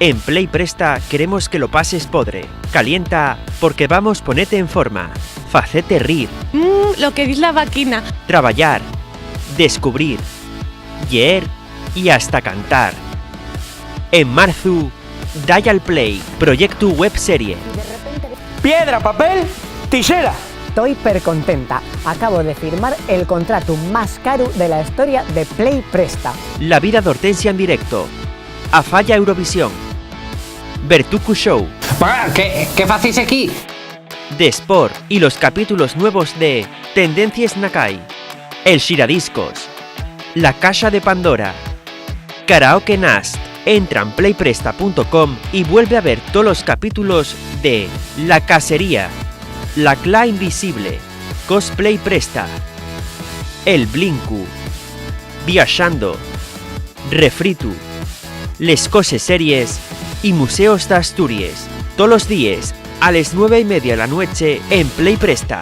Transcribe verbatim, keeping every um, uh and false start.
En Play Presta queremos que lo pases podre. Calienta, porque vamos ponete en forma. Facete rir. Mmm, lo que diz la vaquina. Trabayar. Descubrir. Lleer y hasta cantar. En marzu, Dial Play, proyectu web serie. Piedra, papel, tixera. Toi percontenta, acabo de firmar el contratu más caru de la historia de Play Presta. La vida d'Hortensia en directo. A falla Eurovisión. Bertucu Show. ¿Qué, qué facéis aquí? Despor y los capítulos nuevos de Tendencies na Cai, El Xiradiscos, La Caxa de Pandora, Karaoke Nast. Entra en playpresta punto com y vuelve a ver tolos capítulos de La Casería, La Cla Invisible, Cosplay Presta, El Blincu, Viaxando, Refritu, Les Coses Series y Museos d'Asturies, tolos díes a les nueve y media la nueche en Play Presta.